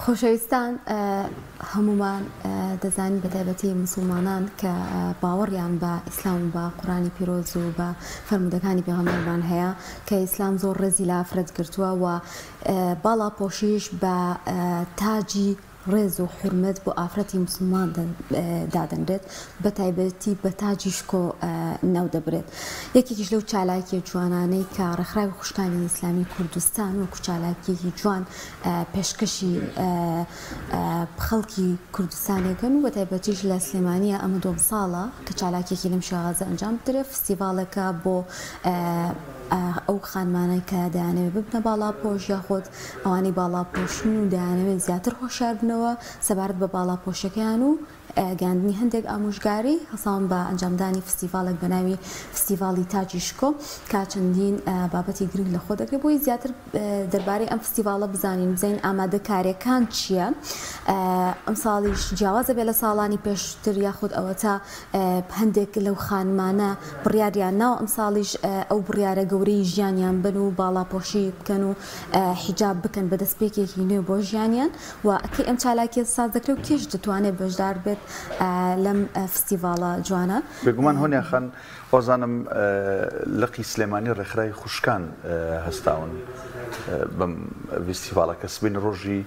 خۆشەویستان هەموومان دەزانین بە تایبەتی موسڵمانان کە باوەڕیان بە ئیسلام و بە قورئانی پیرۆز و بە فەرموودەکانی پێغەمبەرمان هەیە کە ئیسلام زۆر ڕێزی لە ئافرەت گرتووە و باڵاپۆشیش بە تاجی ڕێز و حورمەت بۆ ئافرەتی موسڵمان دادەنرێت بە تایبەتی بە تاجی شکۆ ناودەبرێت. یەکێکیش لەو چالاکیە جوانانەی کە ڕێکخراوی خوشکانی ئیسلامی کوردستان وەکو چالاکیەکی جوان پێشکەشی خەڵکی کوردستانێکن و بە تایبەتیش لە سلێمانیە ئەمە دووەم ساڵە کە چالاکیەکی لەم شێوازە ئەنجام بدرێت فستیڤاڵێکە بۆ ئەو خانمانەی کە دەیانەوێت ببنە باڵاپۆش یاخود ئەوانەی باڵاپۆشن و دەیانەوێت زیاتر هۆشیار بنەوە سەبارەت بە باڵاپۆشەکەیان و گەیاندنی هەندێک ئامۆژگاری، هەڵساون بە ئەنجامدانی فستیڤاڵێک بە ناوی فستیڤاڵی تاجی شکۆ کە چەندین بابەتی گرنگ لەخۆ دەگرێت بۆی زیاتر دەربارەی ئەم فستیڤاڵە بزانین بزانین ئامادەکاریەکان چییە ئەمساڵیش جیاوازە بێ لە ساڵانی پێشتر یاخود ئەوەتا هەندێک لەو خانمانە بڕیاریان ناوە ئەمساڵیش ئەو بڕیارە گەورەی ژیانیان بن و باڵاپۆشی بکەن و حیجاب بکەن بە دەستپێکێکی نوێ بۆ ژیانیان و کەی ئەم چالاکیە ساز دەکرێت و کێش دەتوانێت بەشدار بێت لەم فستیڤاڵە جوانە؟ بێگومان هۆنیا خان، وازانم لقی سلێمانی ڕێکخراوی خوشکان هەستاون بەم ڤیستیڤاڵە کە سبەینێ ڕۆژی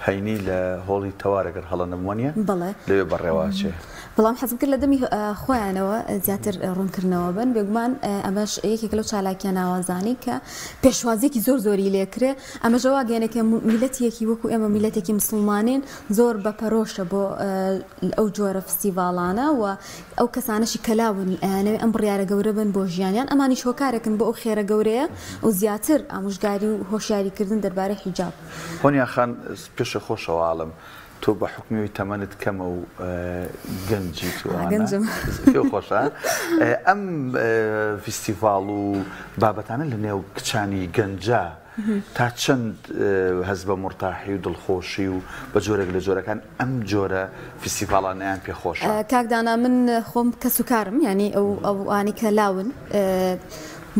هەینی لە هۆڵی تەوار گەر هەڵە نەبم وانیە؟ بەڵێ. لەوێ بەڕێوە ئەچێ. بەڵام حەزم کرد لە دەمی خۆیانەوە زیاتر ڕوونکردنەوە بن، بێگومان ئەمەش یەکێکە لەو چالاکیە ناوازانەی کە پێشوازیەکی زۆر زۆری لێکرێ، ئەمەش ئەوە ئەگەیەنێ کە میللەتێکی وەکو ئێمە میللەتێکی مسوڵمانین زۆر بە پەرۆشە بۆ ئەو جۆرە فستیڤاڵانە و ئەو کەسانەشی کە لاون ئەیانەوێ ئەم بڕیارە گەورە بن بۆ ژیانیان ئەمانیش هۆکارێکن بۆ ئەو خێرە گەورەیە و زیاتر ئامۆژگاری و هۆشیاری کردن دەربارەی حیجاب. هۆنیا خان پێشە خۆشەوە ئاڵم تۆ بە حوکمی ئەوەی تەمەنت کەمە و گەنجیت و ئەوانە گەنجم. پێو خۆشە ئەم فیستیڤاڵ و بابەتانە لە نێو کچانی گەنجا تا چەند هەست بە مورتاحی و دڵخۆشی و بە جۆرێک لە جۆرەکان ئەم جۆرە فیستیڤاڵانەیان پێ خۆشە؟ کاک دانا من خۆم کەسوکارم یانی ئەو ئەوانەی کە لاون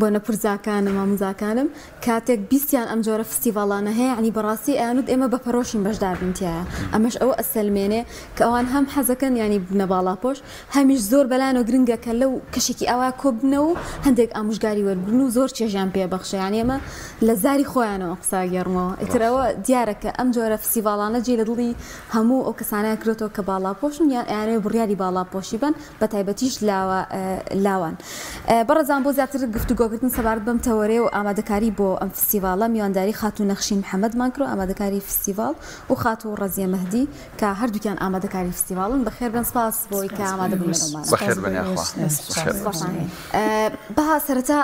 بۆ نە پورزاکانم مامزاکانم کاتێک بیستیان ئەم جۆرە فستیڤاڵانە هەیە یانی بەڕاستی ئەیانوت ئێمە بە پەرۆشین بەشدار بین تیایا ئەمەش ئەوە ئەسەلمێنێ کە ئەوان هەم حەزەکەن یانی ببنە باڵاپۆش هەمیش زۆر بەلایانەوە گرنگە کە لەو کەشێکی ئاوا کۆببنەوە و هەندێک ئامۆژگاری وەربگرن و زۆر چێژیان پێ بەخشێ یانی ئێمە لە زاری خۆیانەوە قسە ئەگێڕمەوە ئیتر ئەوە دیارە کە ئەم جۆرە فستیڤاڵانە جێی لە دڵی هەموو ئەو کەسانە کردۆتەوە کە باڵاپۆشن یان ئەیانەوێ بڕیاری باڵاپۆشی بەن بە تایبەتیش لاوە لاوان. بەڕێزان بۆ زیاتر گفتوگۆکردن سەبارەت بەم تەوەرەیە و ئامادەکاری بۆ ئەم فستیڤاڵە میوانداری خاتوو نەخشین محەمەدمان کرد و ئامادەکاری فستیڤاڵ و خاتوو ڕەزیە مەهدی کە هەردووکیان ئامادەکاری فستیڤاڵن بەخێربێن سپاس بۆی کە ئامادە بوون لەگەڵمانە. بەخێربێن یاخوا. سپاستان. با سەرەتا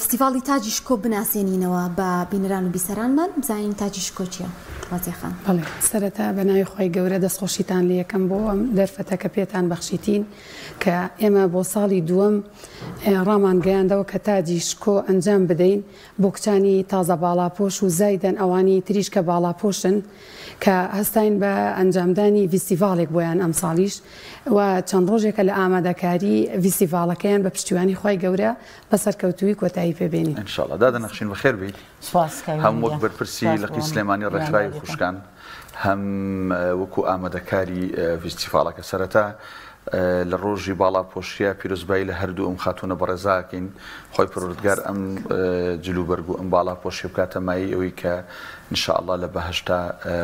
فستیڤاڵی تاجی شکۆ بناسێنینەوە بە بینەران و بیسەرانمان بزانین تاجی شکۆ چییە؟ ڕەزیە خان. بەڵێ سەرەتا بە ناوی خوای گەورە دەستخۆشیتان لێ یەکەم بۆ ئەم دەرفەتە کە پێتان بەخشیتین کە ئێمە بۆ ساڵی دووەم ڕامان گەیاندەوە کە تاجی شکۆ ئەنجام بدەین بۆ کچانی تازە باڵاپۆش و زایدەن ئەوانی تریش کە باڵاپۆشن کە هەستاین بە ئەنجامدانی ڤیستیڤاڵێک بۆیان ئەمساڵیش و چەند ڕۆژێکە لە ئامادەکاری ڤیستیڤاڵەکەیان بە پشتیوانی خوای گەورە بە سەرکەوتووی کۆتایی پێ بێنین. ان شاء اللە دادە نەخشین بەخێر بێیت سوپاس کاک هەم وەک گیان بەرپرسی سوپاس بۆ لقی ئەم سلێمانی ڕێکخراوی میوانداریەتان. خوشکان هەم وەکو ئامادەکاری ڤیستیڤاڵەکە سەرەتا لە ڕۆژی باڵاپۆشیە پیرۆزبایی لە هەردوو ئەم خاتوونە بەڕێزا ئەکەین خوای پەروەردگار ئەم جلوبەرگ و ئەم باڵاپۆشیە بکاتە مایەی ئەوەی کە ان شاء اللە لە بەهەشتا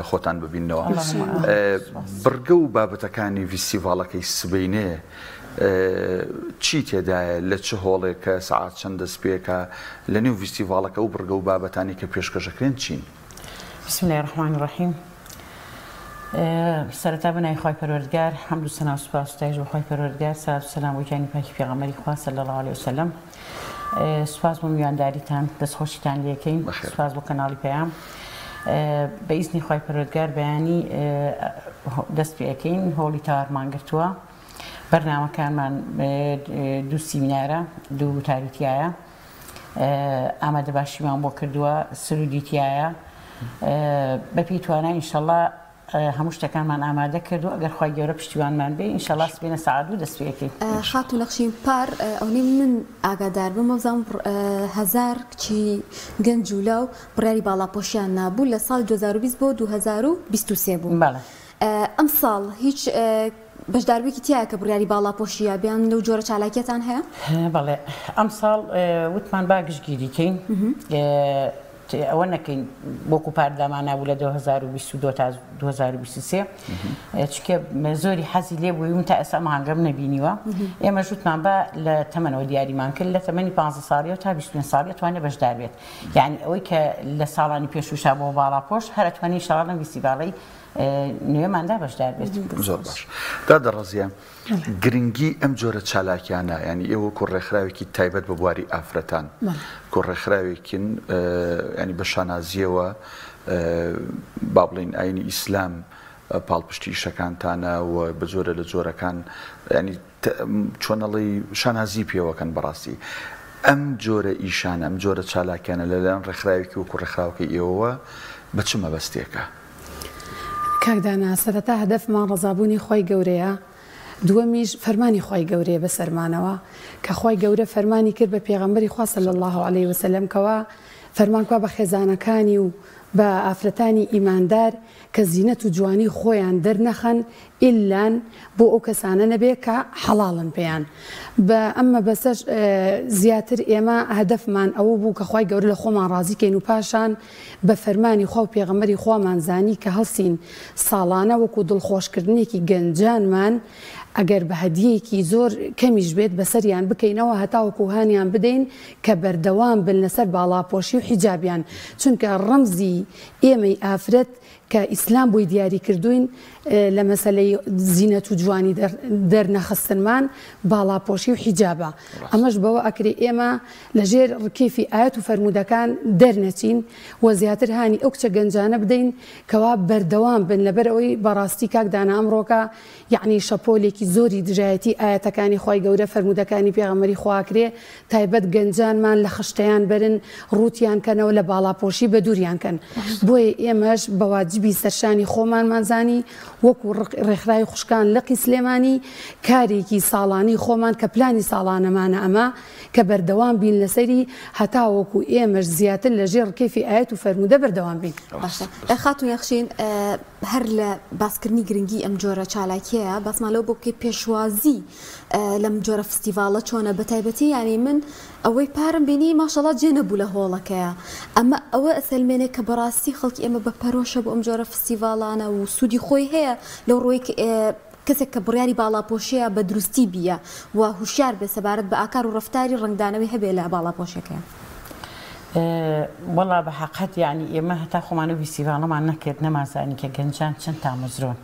خۆتان ببیننەوە. اللهم آمین. سوپاس. بڕگە و بابەتەکانی ڤیستیڤاڵەکەی سبەینێ چی تێدایە، لە چ هۆڵێکە، سەعات چەند دەست پێکا، لە نێو ڤیستیڤاڵەکە ئەو بڕگە و بابەتانەی کە پێشکەش ئەکرێن چین؟ بسم اللە الرحمن الرحیم سەرەتا بە ناوی خوای پەروەردگار حەمد و سەنا و سوپاس و ستایش بۆ خوای پەروەردگار سەلات و سەلام بۆ گیانی پاکی پێغەمبەری خوا صلی اللە علیه وسلم سوپاس بۆ میوانداریتان دەستخۆشیتان لێکەین سوپاس بۆ کەناڵی پەیام بە ئیزنی خوای پەروەردگار بەیانی دەست پێ ئەکەین هۆڵی تەوارمان گرتووە بەرنامەکانمان دوو سیمینارە دوو وتاری تایە ئامادەباشیمان بۆ کردووە، سرودی تیایە بەپێی توانا ئینشەڵا. هەموو شتەکانمان ئامادە کردووە ئەگەر خوای گەورە پشتیوانمان بێ ئینشەڵا سبەینێ سەعات دوو دەست پێ ئەکەین. خاتوو نەخشین پار ئەونەی من ئاگادار بم وابزانم هەزار کچی گەنج و لاو بڕیاری باڵاپۆشیان نابوو لە ساڵی 2020 بۆ 2023 بوو بەڵێ. ئەمساڵ هیچ بەشداربوویەکی تیایە کە بڕیاری باڵاپۆشی یا بیان لەو جۆرە چالاکیەتان هەیە؟ بەڵێ ئەمساڵ وتمان با گشتگیری کەین ئەوە نەکەین وەکو پار دامانابوو لە 2022 تا 2023 چکە زۆری حەزی لێ بوویم تا ئێستا مانگەم نەبینیوە ئێمە ژوتمان با لە تەمەنەوە دیاریمان کرد لە تەمەنی 15 ساڵیەوە تا 25 ساڵی توانێت بەشدار بێت یعنی ئەوەی کە لە ساڵانی پێشوشا بۆ باڵاپۆش هەر ئەتوانی شەڵا لەم فیستیڤاڵەی نوێماندا بەشدار بێت. زۆر باش دادە ڕەزیە گرنگی ئەم جۆرە چالاکیانە یانی ئێوە وەکو ڕێکخراوێکی تایبەت بە بواری ئافرەتان کو ڕێکخراوێکین ینی بە شانازیەوە با بڵین ئاینی ئیسلام پاڵپشتی ئیشەکانتانە و بە جۆرە لە جۆرەکان ینی چۆن ئەڵێی شانازی پێوەکەن بەڕاستی ئەم جۆرە ئیشانە ئەم جۆرە چالاکیانە لەلایەن ڕێکخراوێکی وەکو ڕێکخراوەکەی ئێوەوە بە چ مەبەستێکە؟ کاک دانا سەرەتا هەدەفمان ڕەزابوونی خوای گەورەیە دووەمیش فەرمانی خوای گەورەیە بەسەرمانەوە کە خوای گەورە فەرمانی کرد بە پێغەمبەری خوا صلی اللە علیە وسلم کەوا فەرمان کوا بە خێزانەکانی و بە ئافرەتانی ئیماندار کە زینەت و جوانی خۆیان دەرنەخەن ئیللان بۆ ئەو کەسانە نەبێ کە حەڵاڵن پێیان. بە ئەم مەبەستەش زیاتر ئێمە هەدەفمان ئەوە بوو کە خوای گەورە لە خۆمان ڕازی کەین و پاشان بە فەرمانی خوا و پێغەمبەری خوامان زانی کە هەڵسین ساڵانە وەکو دڵخۆشکردنێکی گەنجانمان ئەگەر بە هەدیەیەکی زۆر کەمیش بێت بەسەریان بکەینەوە هەتاوەکو هانیان بدەین کە بەردەوام بن لەسەر باڵاپۆشی و حیجابیان چونکە ڕەمزی ئێمەی ئافرەت کە ئیسلام بۆی دیاری کردووین لە مەسەلەی زینەت و جوانی دەرنەخستنمان باڵاپۆشی و حیجابە ئەمەش بەوە ئەکرێ ئێمە لە ژێر ڕکێفی ئایەت و فەرموودەکان دەرنەچین و زیاتر هانی ئەو کچە گەنجانە بدەین کەوا بەردەوام بن لەبەر ئەوەی بەڕاستی کاک دانا ئەمڕۆکە یەعنی شەپۆلێکی زۆری دژایەتی ئایەتەکانی خوای گەورە فەرموودەکانی پێغەمبەری خوا ئەکرێ تایبەت گەنجانمان لە خشتەیان بەرن ڕووتیان کەنەوە لە باڵاپۆشی بەدووریان کەن بۆیە ئێمەش بە واجبی سەرشانی خۆمانمان زانی وەکو ڕێکخراوی خوشکان لقی سلێمانی کارێکی ساڵانەی خۆمان کە پلانی ساڵانەمانە ئەمە کە بەردەوام بین لەسەری هەتاوەکو ئێمەش زیاتر لە ژێر ڕکێفی ئایەت و فەرموودە بەردەوام بین. باشە خاتوو یەخشین هەر لە باسکردنی گرنگی ئەم جۆرە چالاکیەیە باسمان لەوە بۆ بکەی پێشوازی لەم جۆرە فستیڤاڵە چۆنە بەتایبەتی یانی من ئەوەی پارم بینی ماشەڵا جێ نەبوو لە هۆڵەکەیە ئەمە ئەوە ئەسەلمێنێ کە بەڕاستی خەڵکی ئێمە بە پەرۆشە بۆ ئەم جۆرە فستیڤاڵانە و سوودی خۆی هەیە لەو ڕووی کەسێک کە بڕیاری باڵاپۆشیە بە دروستی بیە و هوشیار بێ سەبارەت بە ئاکار و ڕەفتاری ڕەنگدانەوەی هەبێ لە باڵاپۆشیەکەیا. وەڵا بە حەقەت یانی ئێمە هەتا خۆمان ئەو فیستیڤاڵەمان نەکرد نەمانزانی کە گەنجان چەند تامەزرۆن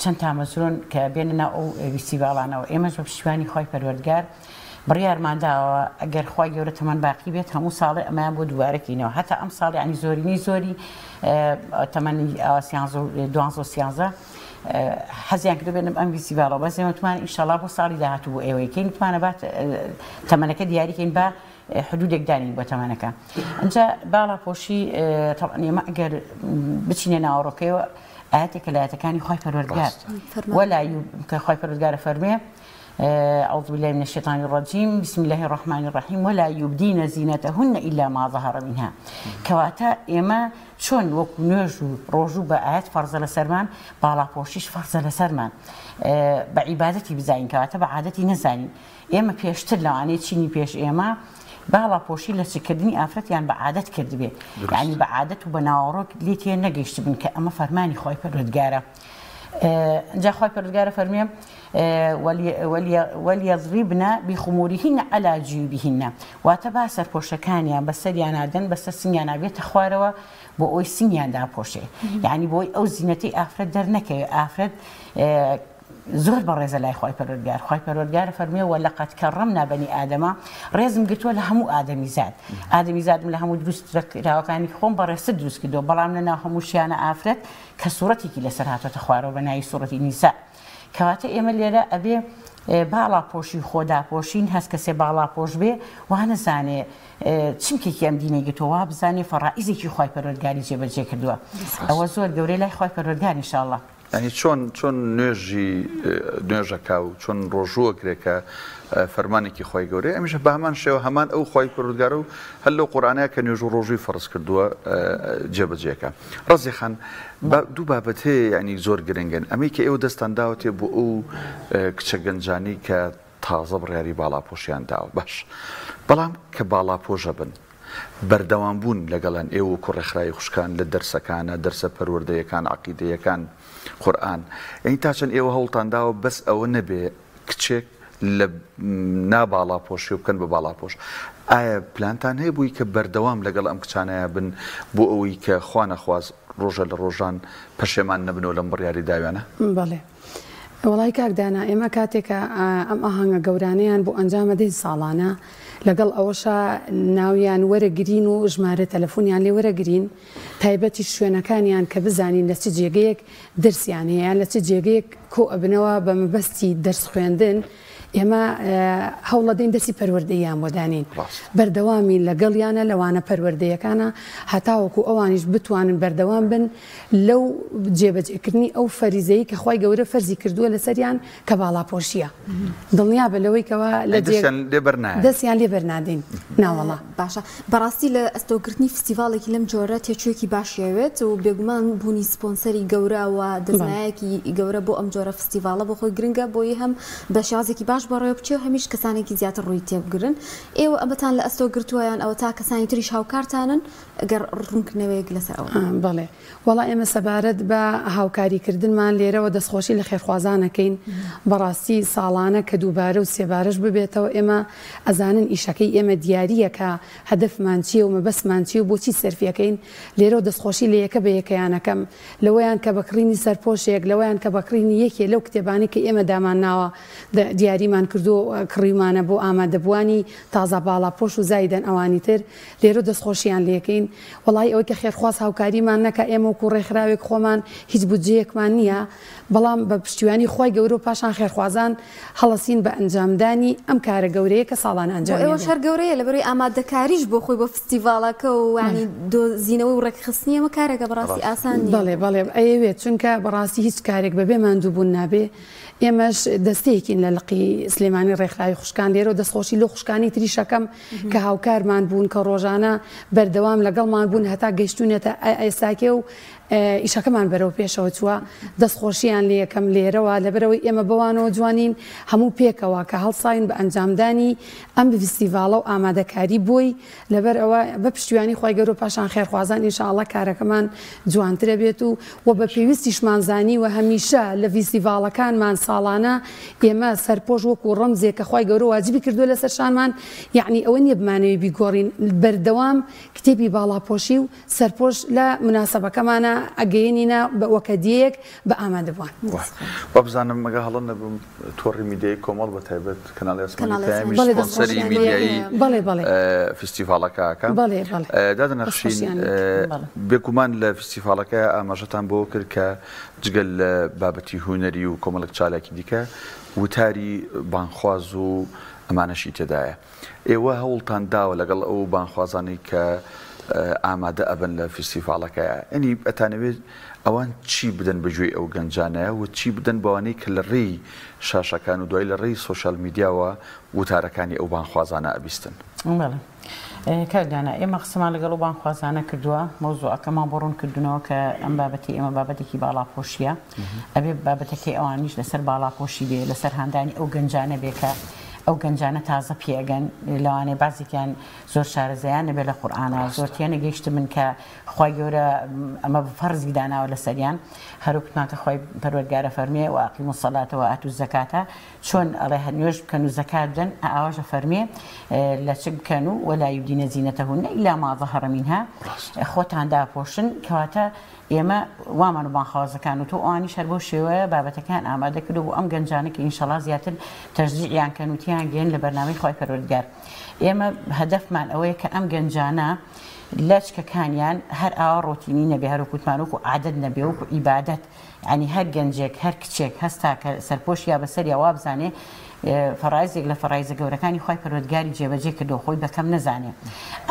چەند تامەزرۆن کە بێنە ناو ئەو فیستیڤاڵانەوە ئێمەش بە پشتیوانی خوای پەروەردگار بڕیارمان داوە ئەگەر خوای گەورە تەمەن باقی بێت هەموو ساڵێ ئەمەیان بۆ دووبارە کەینەوە هەتا ئەم ساڵ یانی زۆرینەی زۆری تەمەنی سیانزە و دوانزە و سیانزە حەزیان کردو بێنم ئەم فیستیڤاڵەوە بەس ئێمە وتمان ئیشەڵا بۆ ساڵی داهاتوو بۆ ئێوەی کەین وتمانە با تەمەنەکە دیاری کەین با حدودێک دانین بۆ تەمەنەکە ئینجا باڵاپۆشی تەبعەن ئێمە ئەگەر بچینە ناوەڕۆکەیەوە ئاەتێکە لە ئاەتەکانی خوای پەروەردگار ولا کە خوای پەروەردگارە فەرمێ أعوذ بالله من الشيطان الرجيم بسم الله الرحمن الرحيم ولا يبدين زينتهن إلا ما ظهر منها کەواتە ئێمە چۆن وەکو نوێژ و ڕۆژوو بە ئایەت فەرزە لەسەرمان باڵاپۆشیش فەرزە لەسەرمان بە عیبادەتی بزانین کەواتە بە عادەتی نەزانین ئێمە پێشتر لەوانەیە چینی پێش ئێمە باڵاپۆشی لەچککردنی ئافرەتیان بە عادەت کردبێ یعنی بە عادەت و بە ناوەڕۆک لێ تێ نەگەیشتبن کە ئەمە فەرمانی خوای پەروەردگارە جا خوای پەروەردگارە فەرمێ وليضربن بخمورهن على جيوبهن واتە با سەرپۆشەکانیان بەسەریانا دەن بەسەر سنگیانا بێتە خوارەوە بۆ ئەوی سنگیان داپۆشێ یعنی بۆی ئەو زینەتی ئافرەت دەرنەکەوێ ئافرەت زۆر بەڕێزە لای خوای پەروەردگار خوای پەروەردگار فەرمیە وەلەقەد کەڕەمنا بەنی ئادەمە ڕێزم گرتووە لە هەموو ئادەمیزاد ئادەمیزادم لە هەموو دروست کراوەکانی خۆم بەڕێزتر دروست کردووە بەڵام لە ناو هەمووشیانە ئافرەت کە سوڕەتێکی لەسەر هاتۆتە خوارەوە بە ناوی سوڕەتی نیسا کەواتە ئێمە لێرە ئەبێ باڵاپۆشی و خۆ داپۆشین هەس کەسێ باڵاپۆش بێ وا نەزانێ چمکێکی ئەم دینەی گرتووە وا بزانێ فەڕائیزێکی خوای پەروەردگاری جێبەجێ کردووە ئەوە زۆر گەورەیە لای خوای پەروەردگار ان شاء اللە. یانی چۆن چۆن نوێژی نوێژەکا و چۆن ڕۆژوو ئەگرێ کە فەرمانێکی خوای گەورەیە ئەمیش بە هەمان شێوە هەمان ئەو خوای پەروەردگارە و هەر لەو قورئانەیە کە نوێژ و ڕۆژووی فەرز کردووە جێبەجێ کە. ڕەزی خان با دوو بابەت هەیە یانی زۆر گرنگن ئەمەی کە ئێوە دەستان داوەتێ بۆ ئەو کچە گەنجانەی کە تازە بڕیاری باڵاپۆشیان داوە باش بەڵام کە باڵاپۆشە بن بەردەوام بوون لەگەڵیان ئێوە وەکو ڕێکخراوی خوشکان لە دەرسەکانە دەرسە پەروەردەیەکان عەقیدەیەکان قورئان یانی تا چەند ئێوە هەوڵتان داوە بەس ئەوە نەبێ کچێک لە نا باڵاپۆشی و بکەن بە باڵاپۆش ئایا پلانتان هەیە بووی کە بەردەوام لەگەڵ ئەم کچانەیا بن بۆ ئەوەی کە خوا نەخواست ڕۆژە لە ڕۆژان پەشێمان نەبنەوە لەم بڕیاری داویانە؟ بەڵێ وەڵای کاک دانا ئێمە کاتێک کە ئەم ئاهەنگە گەورانەیان بۆ ئەنجام ئەدەین ساڵانە لەگەڵ ئەوەشا ناویان وەرەگرین و ژمارە تەلەفونیان لێ وەرەگرین تایبەتیش شوێنەکانیان کە بزانین لە چ جێگەیەک دەرسیان هەیە یان لە چ جێگەیەک کۆ ئەبنەوە بە مەبەستی دەرس خوێندن ئێمە هەوڵەدەین دەرسی پەروەردەییان بۆ دانێین بەردەوامین لەگەڵیانە لە وانە پەروەردەیەکانە هەتاوەکو ئەوانیش بتوانن بەردەوام بن لەو جێبەجێکردنی ئەو فەریزەی کە خوای گەورە فەرزی کردووە لەسەریان کە باڵاپۆشییە دڵنیابە لەوەی کەوا لە دەستیان لێ بەرنایەن دەستیان لێ بەرنادەین ناوەڵا. باشە بەڕاستی لە ئەستۆگرتنی فستیڤاڵێکی لەم جۆرە تێچوویەکی باشی ئەوێت و بێگومان بوونی سپۆنسەری گەورە و دەستمایەکی گەورە بۆ ئەم جۆرە فستیڤاڵە بۆ خۆی گرنگە بۆی هەم بە شێوازێکی باش بەڕێوە بچێ و هەمیش کەسانێکی زیاتر ڕووی تێبگرن ئێوە ئەمەتان لە ئەستۆ گرتووە یان ئەوەتا کەسانی تریش هاوکارتانن گەر ڕوونکردنەوەیەک لەسەر ئەوە. بەڵێ وەڵا ئێمە سەبارەت بە هاوکاری کردنمان لێرەوە دەستخۆشی لە خێرخوازان ئەکەین بەڕاستی ساڵانە کە دووبارە و سێبارەش ببێتەوە ئێمە ئەزانن ئیشەکەی ئێمە دیاریە کە هەدەفمان چیە و مەبەستمان چیە و بۆچی سەرفی ئەکەین لێرەوە دەستخۆشی لە یەکە بە یەکەیان ئەکەم لەوەیان کە بە کڕینی سەرپۆشێک لەوەیان کە بە کڕینی یەکێ لەو کتێبانەی کە ئێمە دامانناوە دیاریمان کردووە و کڕیومانە بۆ ئامادەبووانی تازە باڵاپۆش و زایدەن ئەوانی تر لێرە دەستخۆشیان لێکەین وەڵایی ئەوەی کە خێرخواز هاوکاریمان نەکا ئێمە وەکو ڕێکخراوێک خۆمان هیچ بودجەیەکمان نییە بەڵام بە پشتیوانی خوای گەورە و پاشان خێرخوازان هەڵەسین بە ئەنجامدانی ئەم کارە گەورەیە کە ساڵانە بۆ ئەنجامی ئێوەش ئەدەین. هەر گەورەیە لەبەرەی ئامادەکاریش بۆ خۆی بۆ فستیڤاڵەکە و یانی دۆزینەوەی و ڕێکخستنی ئەمە کارێکە بەڕاستی ئاسان نییە. بەڵێ بەڵێ ئەیەوێت چونکە بەڕاستی هیچ کارێک بەبێ ماندووبوون نابێ ئێمەش دەستەیەکین لە لقی سلێمانی ڕێکخراوی خوشکان لێرەوە دەستخۆشی لەو خوشکانی تریش ئەکەم کە هاوکارمان بوون کە ڕۆژانە بەردەوام لەگەڵمان بوون هەتا گەیشتوونەتە ئێستاکێ و ئیشەکەمان بەرەو پێشەوە چووە دەستخۆشیان لێ ئەکەم لێرەوە لەبەرەوەی ئێمە بەوانەوە جوانین هەموو پێکەوە کە هەڵساوین بە ئەنجامدانی ئەم ڤیستیڤاڵە و ئامادەکاری بۆی لەبەر ئەوە بە پشتیوانی خوای گەورە و پاشان خێرخوازان ان شاء اللە کارەکەمان جوانترە بێت و وە بە پێویستیشمان زانیوە هەمیشە لە ڤیستیڤاڵەکانمان ساڵانە ئێمە سەرپۆش وەکو ڕەمزێک کە خوای گەورە واجبی کردووە لەسەر شانمان یەعنی ئەوە نیە بمانەوێ بیگۆڕین بەردەوام کتێبی باڵاپۆشی و سەرپۆش لە موناسەبەکەمانا ئەگەیەنینە بە وەک هەدیەیەک بە ئامادەبووان. وابزانم ئەگەر هەڵە نەبم تۆڕی میدیایی کۆمەڵ بە تایبەت کەناڵی ئاسمانی پەیامیش سپۆنسەری میدیایی فیستیڤاڵەکە ئەکا. دادە نەخشین بێگومان لە فیستیڤاڵەکە ئاماژەتان بەوە کرد کە جگە لە بابەتی هونەری و کۆمەڵێک چالاکی دیکە وتاری بانگخواز و ئەمانەشی تێدایە. ئێوە هەوڵتان داوە لەگەڵ ئەو بانگخوازانەی کە ئامادە ئەبن لە فیستیڤاڵەکەیا یانی ئەتانەوێت ئەوان چی بدەن بە گوێی ئەو گەنجانەیا و چی بدەن بەوانەی کە لە ڕێی شاشەکان و دوای لە ڕێی سۆشیال میدیاوە وتارەکانی ئەو بانگخوازانە ئەبیستن؟ بەڵێ کاک دانا ئێمە قسەمان لەگەڵ ئەو بانگخوازانە کردووە مەوزوعەکەمان بۆ ڕوون کردونەوە کە ئەم بابەتی ئێمە بابەتێکی باڵاپۆشیە ئەبێ بابەتەکەی ئەوانیش لەسەر باڵاپۆشی بێ لەسەر هاندانی ئەو گەنجانە بێ کە ئەو گەنجانە تازە پێئەگەن لەوانەیە بازێکیان زۆر شارەزایان نەبێ لە قورئانا زۆر تێنەگەیشتبن کە خوای گەورە ئەمە بە فەرزی داناوە لەسەریان هەروکتمان کە خوای پەروەردگارە فەرمێ وأقیموا الصلاة وآتوا الزکاة چۆن ئەڵێ هەر نوێژ بکەن و زەکات بدەن ئاواش ئەفەرمێ لەچک بکەن و ولا یبدین زینتهن الا ما ظهر منها خۆتان داپۆشن کەواتە ئێمە وامان و بانگخوازەکان وتوە ئەوانیش هەر بەو شێوەیە بابەتەکەیان ئامادە کردوە بۆ ئەم گەنجانە کە ئینشەڵا زیاتر تەشجیعیان کەن و تێیان گەیەن لە بەرنامەی خوای پەروەردگار ئێمە هەدەفمان ئەوەیە کە ئەم گەنجانە لەچکەکانیان هەر ئاوا ڕۆتینی نەبێ هەر وەکوتمان وەکو عادەت نەبێ وەکو عیبادەت یانی هەر گەنجێک هەر کچێک هەستا کە سەرپۆشیا بەسەریا وابزانێ. فەرایزێک لە فەرایزە گەورەکانی خوای پەروەردگاری جێبەجێ کردووە خۆی بەکەم نەزانێ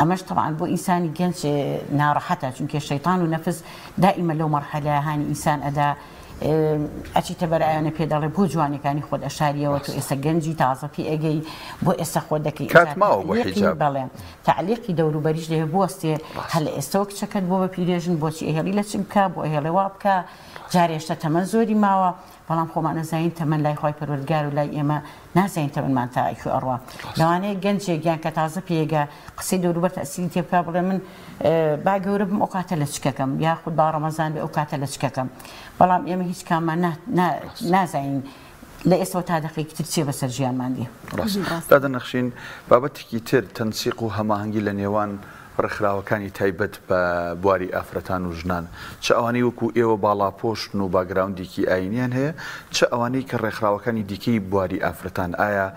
ئەمەش تەبعەن بۆ ئینسانی گەنج ناڕەحەتە چونکە شەیتان و نەفس دائیمە لەو مەرحەلەیە هانی ئینسان ئەدا ئەچیتە بەر ئایانە پێ دەڵێ بۆ جوانیەکانی خۆت ئەشاریەوە تۆ ئێستا گەنجی تازە پێ ئەگەی بۆ ئێستا خۆت دەکەی کات ماوە بۆ حیجاب بەڵێ تەعلیقی دەوروبەریش لەوێ بوەستێ هەر لە ئێستەوە کچەکەت بۆ بە پیرێژن بۆچی ئەهێڵی لەچک بکا بۆ ئەهێڵێ وا بکا جارێ هێشتا تەمەن زۆری ماوە بەڵام خۆمان ئەزانین تەمەن لای خوای پەروەردگار و لای ئێمە نازانین تەمەنمان تا کوێ ئەڕوا لەوانەیە گەنجێک یان کە تازە پێگا قسەی دەوروبەر تەئسیری تێ بکا بڵێ من با گەورە بم ئەو کاتە لەچکەکەم یاخود با ڕەمەزان بێ ئەو کاتە لەچکەکەم بەڵام ئێمە هیچ کاممان نازانین لە ئێستەوە تا دەقێکی تر چیە بەسەر ژیانمان دێ. ڕاست دادە نەخشین بابەتێکی تر تەنسیق و هەماهەنگی لە نێوان ڕێکخراوەکانی تایبەت بە بواری ئافرەتان و ژنان، چ ئەوانەی وەکو ئێوە باڵاپۆشن و باکگراوندێکی ئایینیان هەیە، چ ئەوانەی کە ڕێکخراوەکانی دیکەی بواری ئافرەتان، ئایا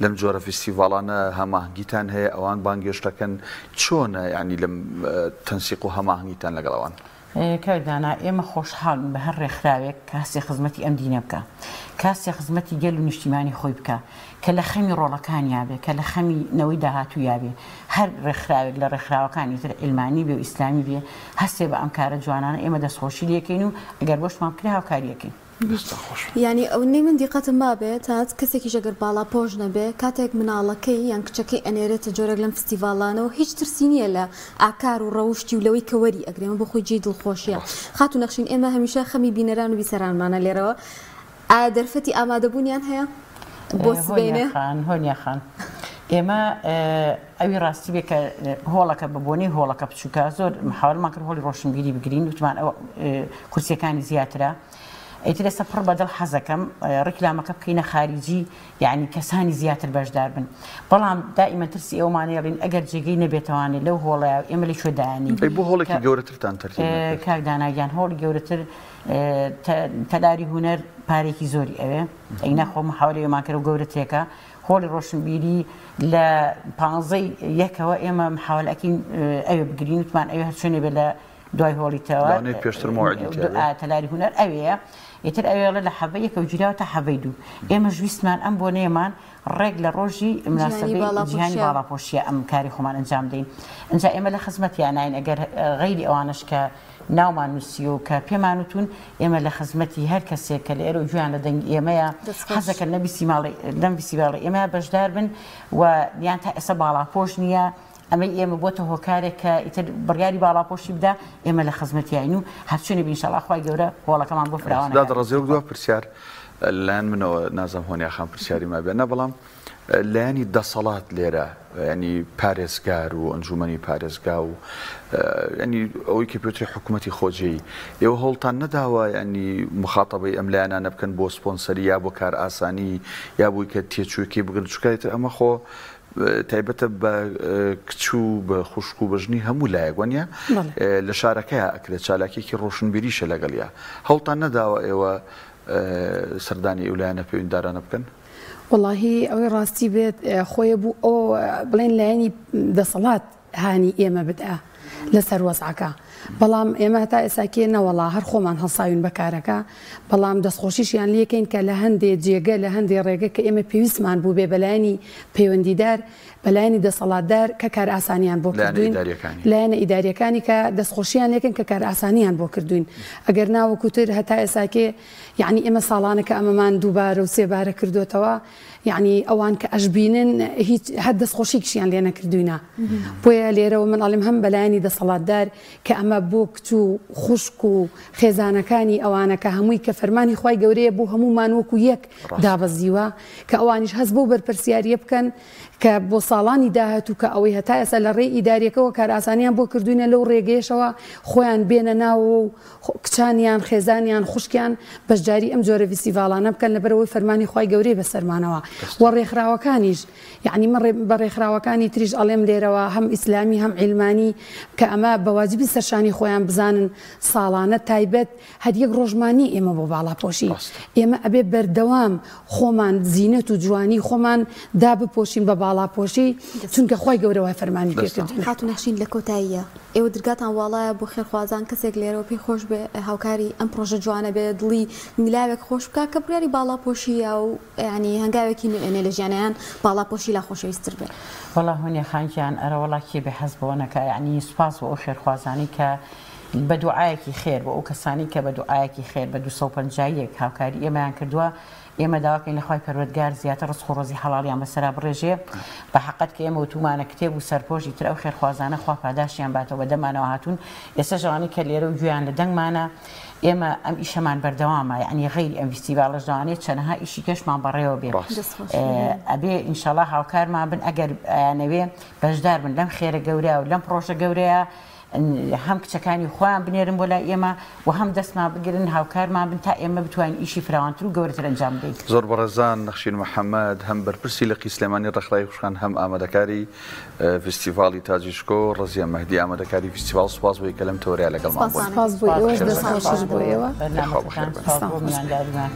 لەم جۆرە فیستیڤاڵانە هەماهەنگیتان هەیە، ئەوان بانگهێشت دەکەن، چۆنە یانی لەم تەنسیق و هەماهەنگیتان لەگەڵ ئەوان؟ کاک دانا ئێمە خۆشحاڵین بە هەر ڕێکخراوێک کە هەستی خزمەتی ئەم دینە بکا، کە هەستی خزمەتی گەل و نیشتیمانی خۆی بکا، کە لە خەمی ڕۆڵەکانیا بێ، کە لە خەمی نەوەی داهاتوویا بێ، هەر ڕێکخراوێک لە ڕێکخراوەکانی تر عیلمانی بێ و ئیسلامی بێ هەستێ بە ئەم کارە جوانانە ئێمە دەستخۆشی لێکەین و ئەگەر بۆشمان بکرێ هاوکاری ئەکەین. دەستتان خۆش. یانی ئەونەی من دیقەتم مابێ تەنانەت کەسێکیش ئەگەر باڵاپۆش نەبێ کاتێک مناڵەکەی یان کچەکەی ئەنێرێتە جۆرێک لەم فستیڤاڵانەوە هیچ ترسی نییە لە ئاکار و ڕەوشتی و لەوەی کە وەری ئەگرێ ئەمە بۆ خۆی جێی دڵخۆشیە خاتوو نەخشین ئێمە هەمیشە خەمی بینەران و بیسەرانمانە لێرەوە ئایا دەرفەتی ئامادەبوونیان هەیە بۆ سبەینێ؟ هۆنیا خان هۆنیا خان ئێمە ئەوی ڕاستی بێ کە هۆڵەکە بە بۆنەی هۆڵەکە بچووکە زۆر محاولمان کرد هۆڵی ڕۆشنبیری بگرین وتمان ئەو کورسیەکانی زیاترە ئیتر ئێستا پڕ بەدڵ حەزەکەم ڕیکلامەکە بکەینە خاریجی یعنی کەسانی زیاتر بەشدار بن بەڵام دائیمە ترسی ئەومانەیەڵین ئەگەر جێگەی نەبێتوانێت لەو هۆڵەیە ئێمە لە کوێ دایانی بۆ هۆڵێکی گەورەترتان تەرتیب کاک دانا گیان هۆڵی گەورەتر تەلاری هونەر پارێکی زۆری ئەوێ ئەینا خۆ محاولەیەمان کرد و گەورەترێکە هۆڵی ڕۆشنبیری لە پانزەی یەکەوە ئێمە محاولە ئەکەین ئەوێ بگرین وتمان ئەوێ هەر چۆنێ بێ لە دوای هۆڵی تەوە لەوانەیە پێشتر مەوعیدی تیا بێ. تەلاری هونەر ئەوێیە ئیتر ئەوێڵە لە حەڤەی یەکەوە گیراوە تا حەڤەی دوو ئێمەش ویستمان ئەم بۆنەیەمان ڕێک لە ڕۆژی جیهانی مناسەبەی جیهانی باڵاپۆشیە. باڵاپۆشیە ئەم کاری خۆمان ئەنجام دەین ئینجا ئێمە لە خزمەتیاناین ئەگەر غەیری ئەوانەش کە ناومان نووسیوە و کە پێمان وتوون ئێمە لە خزمەتی هەر کەسێک کە لە ئێرەوە گوێیان لە دەنگی ئێمەیە دەست خۆش. حەزەکەن لەم فیستیڤاڵی لەم فیستیڤاڵی ئێمە بەشدار بن و یان تا ئێستا باڵاپۆش نییە ئەمەی ئێمە بۆتە هۆکارێک کە ئیتر بڕیاری باڵاپۆشی بدا ئێمە لە خزمەتیاین و هەرچۆنێ بین ئینشاڵا خوای گەورە هۆڵەکەمان بۆ فراوان دادە ئەکات. ڕەزی وەک دوا پرسیار لەلایەن منەوە نازانم هۆنیا خان پرسیاری مابێ نا بەڵام لایەنی دەسەڵات لێرە ینی پارێزگار و ئەنجومەنی پارێزگا و ینی ئەوەی کە پێوتری حکوومەتی خۆجێی ئێوە هەوڵتان نەداوە ینی مخاتەبەی ئەم لایەنانە بکەن بۆ سپۆنسەری یا بۆ کار ئاسانی یا بووی کە تێچوویەکەی بگرن چونکە ئیتر ئەمە خۆ تایبەتە بە کچ و بە خوشک و بە ژنی هەموو لایەک وانە لە شارەکەیا ئەکرێت چالاکیەکی ڕۆشنبیریشە لەگەڵیا هەوڵتان نەداوە ئێوە سەردانی ئەو لایەنە پەیوەندیدارانە بکەن؟ وەڵاهی ئەوەی ڕاستی بێت خۆیە بوو ئەو بڵێن لایەنی دەسەڵات هانی ئێمە بدا لەسەر وەزعەکە بەڵام ئێمە هەتا ئێساکێ نەوەڵا هەر خۆمان هەڵساوین بە کارەکە بەڵام دەستخۆشیشیان لێکەین کە لە هەندێ جێگە لە هەندێ ڕێگە کە ئێمە پێویستمان بوو بێ بەلایەنی پەیوەندیدار بەلایەنی دەسەڵاتدار کە کارئاسانیان بۆ کردوین لایەنە ئیداریەکانی کە دەستخۆشیان لێکەن کە کارئاسانیان بۆ کردوین ئەگەر نا وەکو تر هەتا ئێساکێ یەعنی ئێمە ساڵانە کە ئەمەمان دووبارە و سێبارە کردۆتەوە یەعنی ئەوان کە ئەشبینن هیچ هەر دەستخۆشیکشیان لێ نەکردوینە بۆیە لێرەوە من ئەڵێم هەم بەلایەنی دەسەڵاتدار کە ئەمە بۆ کچ و خوشک و خێزانەکانی ئەوانە کە هەمووی کە فەرمانی خوای گەورەیە بۆ هەموومان وەکو یەک دابەزیوە کە ئەوانیش هەست بەو بەرپرسیاریە بکەن کە بۆ ساڵانی داهاتوو کە ئەوەی هەتا ئێستا لە ڕێی ئیداریەکەوە کارئاسانیان بۆ کردوینە لەو ڕێگەیەشەوە خۆیان بێنە ناوەوە و کچانیان، خێزانیان، خوشکیان بەشداری ئەم جۆرە ڤیستیڤاڵانە بکەن لەبەرئەوەی فەرمانی خوای گەورەیە بەسەرمانەوە وە ڕێکخراوەکانیش یەعنی من بە ڕێکخراوەکانی تریش ئەڵێم لێرەوە هەم ئیسلامی هەم عیلمانی کە ئەمە بە واجبی سەرشانی خۆیان بزانن ساڵانە تایبەت هەر یەک ڕۆژمان نیە ئێمە بۆ باڵاپۆشی ئێمە ئەبێ بەردەوام خۆمان زینەت و جوانی خۆمان دابپۆشین بە باڵا. باڵاپۆشی چونکە خوای گەورە وای فەرمانی پێ کردین. خاتوو نەخشین لە کۆتاییا ئێوە درگاتان واڵایە بۆ خێرخوازان کەسێک لێرەوە پێی خۆش بێ هاوکاری ئەم پڕۆژە جوانە بێ دڵی لاوێک خۆش بکا کە بڕیاری باڵاپۆشی یا و یانی هەنگاوێکی نوێ ئەنێ لە ژیانە یان باڵاپۆشی لا خۆشەویستتر بێ. وەڵا هۆنیا خان گیان ئەرەوەڵا کێ بێ حەز بەوە نەکا یەعنی سوپاس بۆ ئەو خێرخوازانەی کە بە دوعایەکی خێر بۆ ئەو کەسانەی کە بە دوعایەکی خێر بە 250 یەک هاوکاری ئێمەیان کردووە ئێمە داواکەین لە خوای پەروەردگار زیاتر ڕزق و ڕۆزی حەڵاڵیان بەسەرا بڕێژێ بە حەقەت کە ئێمە وتومانە کتێب و سەرپۆش ئیتر ئەو خێرخوازانە خوا پاداشتیان باتەوە بە دەمانەوە هاتوون ئێستاش ئەوانەی کە لێرە و گوێیان لە دەنگمانە ئێمە ئەم ئیشەمان بەردەوامە یعنی غەیری ئەم فیستیڤاڵەش لەوانەیە چەنەها ئیشی کەشمان بەڕێوە بێ ئەبێ ئینشەڵا هاوکارمان بن ئەگەر ئەیانەوێ بەشدار بن لەم خێرە گەورە و لەم پڕۆژە گەورەیە هەم کچەکانی خۆیان بنێرن بۆ لای ئێمە و هەم دەستمان بگرن هاوکارمان بن تا ئێمە بتوانین ئیشی فراوانتر و گەورەتر ئەنجام بدەین. زۆر بەڕێزان نەخشین محەمەد هەم بەرپرسی لقی سلێمانی ڕێکخراوی خوشکان هەم ئامادەکاری ڤیستیڤاڵی تاجی شکۆ، ڕەزیە مەهدی ئامادەکاری ڤیستیڤاڵ سوپاس بۆی کە لەم تەوەرەیا لەگەڵمان بوون. سوپاس بۆ ئێوەش دەست خۆشیش بۆ ئێوە. یاخوا بەخێر بێن. سوپاس بۆ میوانداریمان.